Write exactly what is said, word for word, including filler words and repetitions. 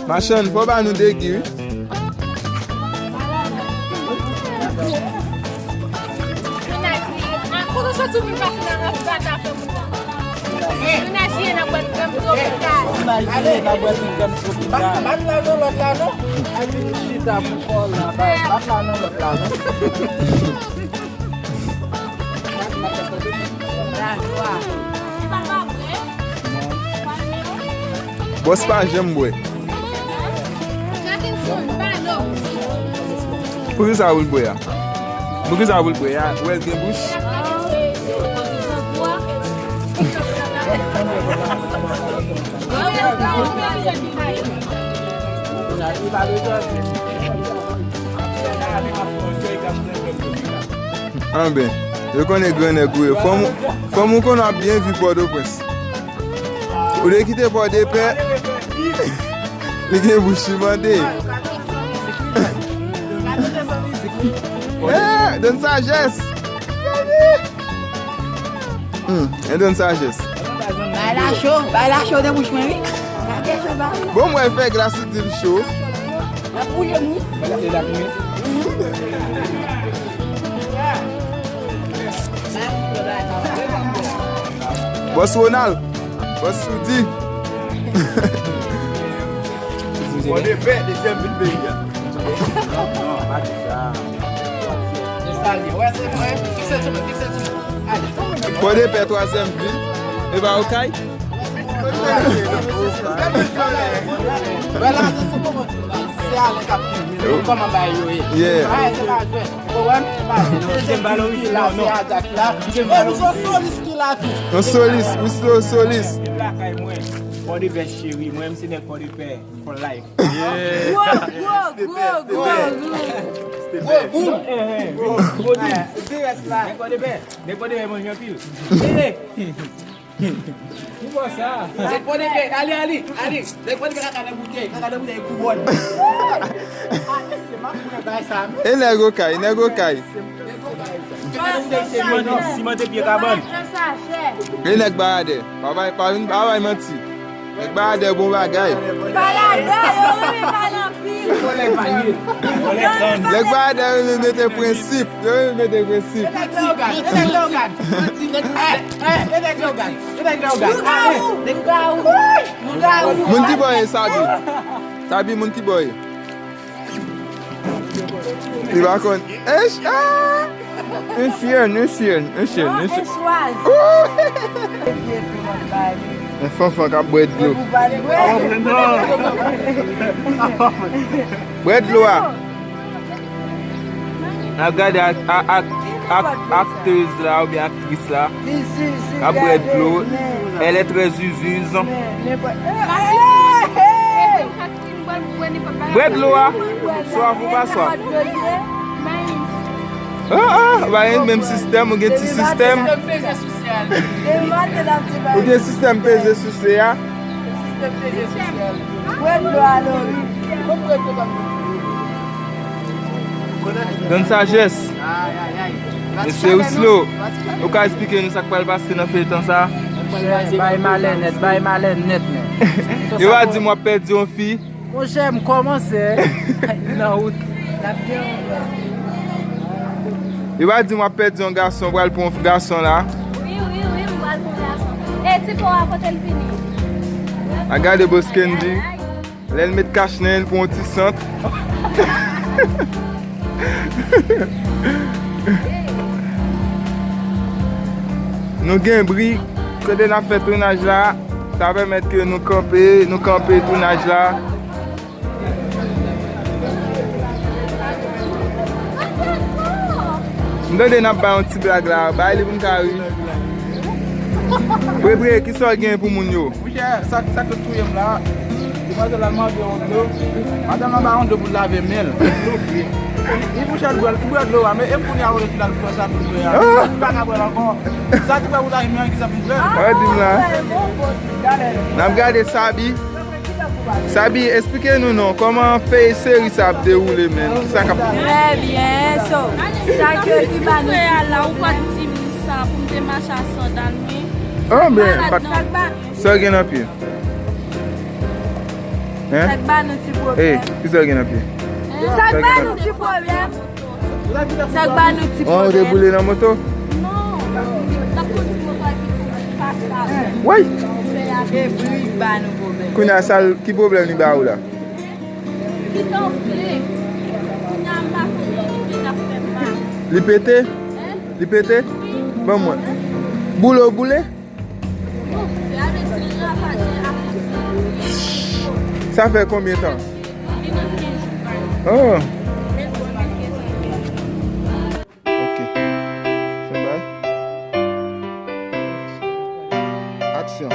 Machann, fò ba nou de gi, wi. Ale, bat la nan lòt la non. Chita pou kò la, bat la nan lòt la non. Bòs pa janm bwè. Poukisa pou l bwè a? Poukisa pou l bwè a? Ou wè l gen bouch? Anben, yo konnen gran nèg ou ye. Fanm, fanm ou konnen ap byen viv Pòtoprens. Ou te kite Pòdepè, li gen bouch li mande. Eh, donn sajès. Hmm, e donn sajès. Bay la cho, bay la cho nan bouch mwen, wi. Gade cho ba. Bon, mwen fè glas li di l cho. L ap bouye m, wi. Bòs Ronald, bòs Soudi. Pòdepè, dezyèm vil peyi a. Pòdepè, twazyèm vil. E pa Okay? Yeah. Yon solis, wi, se yon solis. Pòdepè cheri, mwen menm se nèg Pòdepè for life. Gwo, gwo, gwo, gwo. Gwo goum. Gwo goum. Nèg Pòdepè, nèg Pòdepè manje anpil. Ki bò sa? Nèg Pòdepè, ale, ale, ale. Nèg Pòdepè kaka nan boutèy, kaka nan boutèy koubòn. E nèg Okay, nèg Okay. Simante pye kabann. E nèg Bayadè. Pa bay, pa vin, pa bay manti. Nèg Bayadè bon bagay. Bayadè, yo renmen pale anpil. Nèg Bayadè renmen mete prensip. Yo renmen mete prensip. Moun ki bò ye, Sabi? Sabi, moun ki bò ye? Li pa konn. Esh, ah! Echwaz. Men Fanfan k ap bwè dlo. Bwè dlo a. N ap gade ak, ak, ak, ak, aktèz la oubyen aktris la k ap bwè dlo. Elle est très zuzuze. Bwè dlo a. Swaf ou pa swaf? Ah, ah, pa gen menm sistèm, ou gen ti sistèm. Ou gen sistèm peze souse a. Donn sajès. Mesye Wislo, ou ka esplike nou sa k pral pase nan feyton sa? Bay malè nèt, bay malè nèt, men. Yo va di m w ap pèdi yon fi. Monchè, m kòmanse nan wout. Yo pa di m w ap pèdi yon gason, w pral pran yon gason la. Wi, wi, wi, m pral pran yon gason. E ti po a, kote l vini? A gade bòs Kendy. Lè l met kach nan, l pran yon ti sant. Nou gen bri. Kote n ap fè tounaj la, sa pèmèt ke nou kanpe, nou kanpe tounaj la. M tande n ap bay yon ti blag la, bay li pou n ka ri. Prebre, kisa w gen pou moun yo? Monchè, sa, sa k touye m la, demwazèl la mande yon dlo. Madanm nan ba yon dlo pou l lave men l. Li, li pou chèl bwè, li bwè dlo a, men e kounye a ou rete la l pran sa pou l bwè a. Li pa ka bwè l ankò. Sa ki bwè pou lave men an, kisa pou l fè? Wè di m la. N ap gade Sabi. Sabi, esplike nou non, kòman fey seri sa ap dewoule, men? Kisa k ap... Trè byen, so, sa ke li ba nou. Ou pa t di m sa pou m te mache a sandal mwen. Oh, men, pa t... Sa w gen nan pye? Hein? Sa k ba nou ti pwoblèm. Ey, kisa w gen nan pye? Sa k ba nou ti pwoblèm. Sa k ba nou ti pwoblèm. Oh, ou te boule nan moto? Non. N ap konn ti moto a ki pa sa. Woy! E bri k ba nou pwoblèm. Kounye a, sa l, ki pwoblèm li ba ou la? Li t anfle. Kounye a, m pa konn lè li vin ap fè mal. Li pete? Hein? Li pete? Wi. Ban mwen. Boule ou boule? Sa fè konbyen tan? Oh. Ok. Standby. Action.